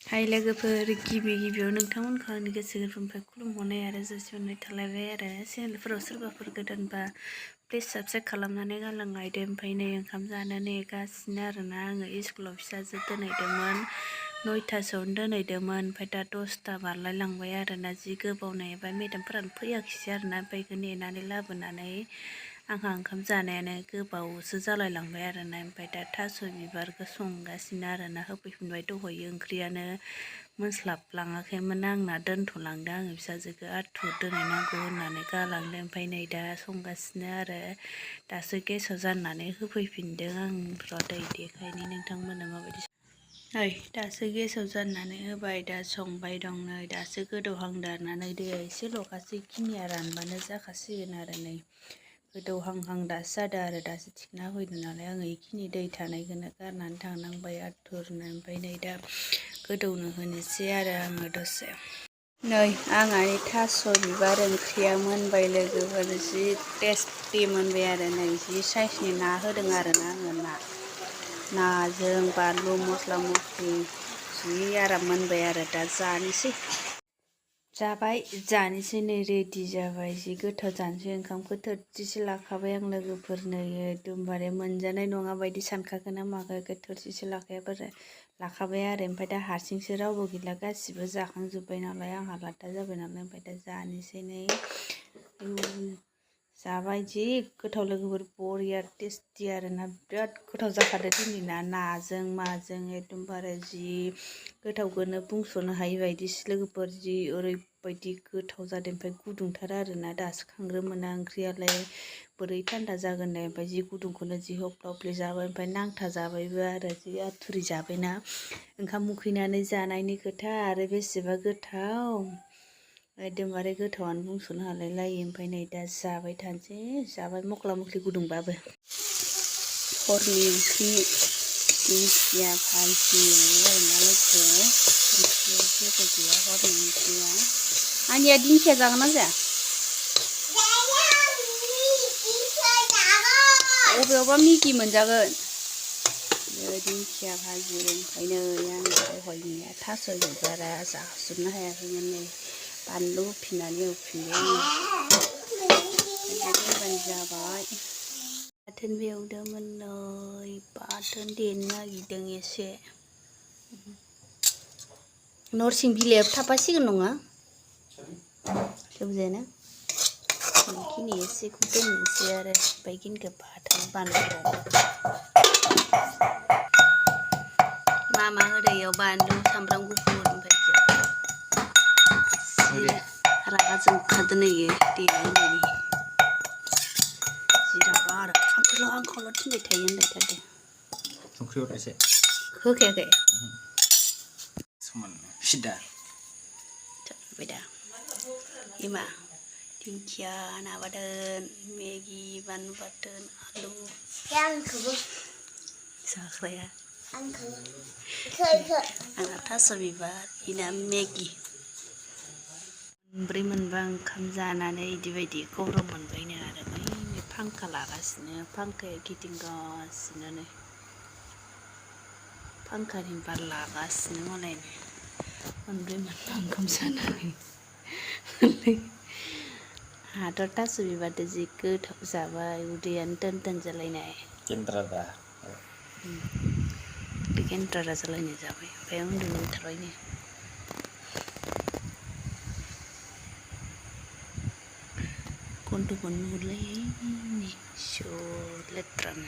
हाय लोगोफोर गिबियाव नोंथांमोनखौ आंनि गोसो गोरबोनिफ्राय खुलुमहरनाय आरो जासिहरनाय थालायबाय आरो चेनेलफोराव सोरबाफोर गोदानबा प्लिज साबस्क्राइब खालामनानै गालांलायदो। ओमफ्राय नै ओंखाम जानो नेगासिनो आरोना आङो स्कुलाव फिसाजो दोनहैदोंमोन 9थासोआवनो दोनहैदोंमोन। ओमफ्राय दा 10ता बारलायलांबाय आरोना जि गोबाव नेबाय मेदामफोरानो फैयाखिसै आरोना ओमफ्राय बेखौ नेनानै लाबोनानै आंहा ओंखाम जानायानो गोबावसो जालायलांबाय आरोना। ओमफ्राय दा थास' बिबारखौ संगासिनो आरोना होफैफिनबाय दहयो ओंख्रियानो मोनस्लाबलाङाखैमोन आंना दोनथ'लांदो आङो फिसाजोखौ आथुर दोनहैनांगौ होननानै गालांदों। ओमफ्राय नै दा संगासिनो आरो दासो गेसाव जाननानै होफैफिनदों आं र' दै देखायनि नोंथांमोननो माबायदि नै दासो गेसाव जाननानै होबाय दा संबाय दं नै दासो गोदौहांदो आरोना नै दैया एसे ल'खासै खिनिया रानबानो जाखासिगोन आरो नै गोदौहांहां दासो जादों आरो दासो थिखोना होफैदों नालाय आङो बेखिनि दै थानायखौनो गारनानै थांनांबाय आथुरनो। ओमफ्राय नै दा गोदौनो होनोसै आरो आङो दसे नै आंहानि थास' बिबार ओंख्रिया मोनबाय लोगोफोर जि टेस्टि मोनबाय आरो नै जि साइसनि ना होदों आरोना आङो नाजों बानलु मस्ला मस्लि जि आराम मोनबाय आरो दा जानोसै नै रेडि जाबाय जि गोथाव जानोसै ओंखामखौ थोरसिसे लाखाबाय आं लोगोफोर नै एकदमबारे मोनजानाय नङा बायदि सानखागोन ना माखाखौ थोरसिसे लाखाबाय आरो ओमफ्राय दा हारसिंसो रावबो गैला गासिबो जाखांजोब्बाय नालाय आंहा लादा जाबाय नालाय ओमफ्राय दा जानोसै नै जाबाय जि गोथाव लोगोफोर बरिया टेस्टि आरोना बिराद गोथाव जाखादों दिनैना नाजों माजों एकदमबारे जि गोथावखौनो बुंस'नो हायि बायदिसो लोगोफोर जि ओरैबायदि गोथाव जादों। ओमफ्राय गुदुंथार आरोना दासो खांग्रोमोना ओंख्रियालाय बोरै थान्दा जागोन दे ओमफ्राय जि गुदुंखौनो जि हफ्ला हफ्लि जाबाय ओमफ्राय नांथा जाबायबो आरो जि आथुरि जाबायना ओंखाम उखैनानै जानायनि खोथा आरो बेसेबा गोथाव एकदमबारे गोथावानो बुंस'नो हालाय लायो। ओमफ्राय नै दा जाबाय थानोसै जाबाय मस्ला मस्लि गुदुंबाबो हरनि ओंख्रि दिंखिया भाजि आरोना लोगो ओंख्रिया जेबो गैया हरनि ओंख्रिया आंनिया दिंखिया जागोन ना जाया बबेयावबा मिगि मोनजागोन दिंखिया भाजि। ओमफ्राय नै आं दहायनिया थास' बिबारा जाजोबनो हायाखैमोन नै बानलु होफिननानै एवफिनबाय आङो जाबाय बाथोन बेवदोंमोन नै बाथोन देनो नागिरदों एसे नरसिं बिलाइयाबो थाफासिगोन नङा लोमजायाना बेखिनि एसेखौ दोननोसै आरो बेखिनिखौ बाथोन बानलु मा होदो इयाव बानलु सामब्राम गुफुर ओमफ्राय रागा जोंखादो नै देनो होननानै जिराबा आरो आंखौल' थिनबाय थायो होनबाय थादो संख्रि हरनोसै होखायाखै समान सिदा जाबाय दा इमा दिंखिया ना बाथोन मेगि बानलु बाथोन आलु आंखौबो जाग्राया आंना थास' बिबार इना मेगि मोनब्रै मोनबा ओंखाम जानानै इदि गरम मोनबायनो आरो बै फांखा लागासिनो फांखाया गिदिंगासिनो नै फांखानि बार लागासिनो मालाय मोनब्रै मोनबा ओंखाम जानानै आंहाथ' थास' बिबारजों जि गोथाव जाबाय उदैयानो दोन जालायनाय गेन्द्रादा गेन्द्रा जालायनाय जाबाय ओमफ्राय उन्दुनो ओंखारबायनो गन्थंखौनो नुहुरलायै नै स' लेथ्रानो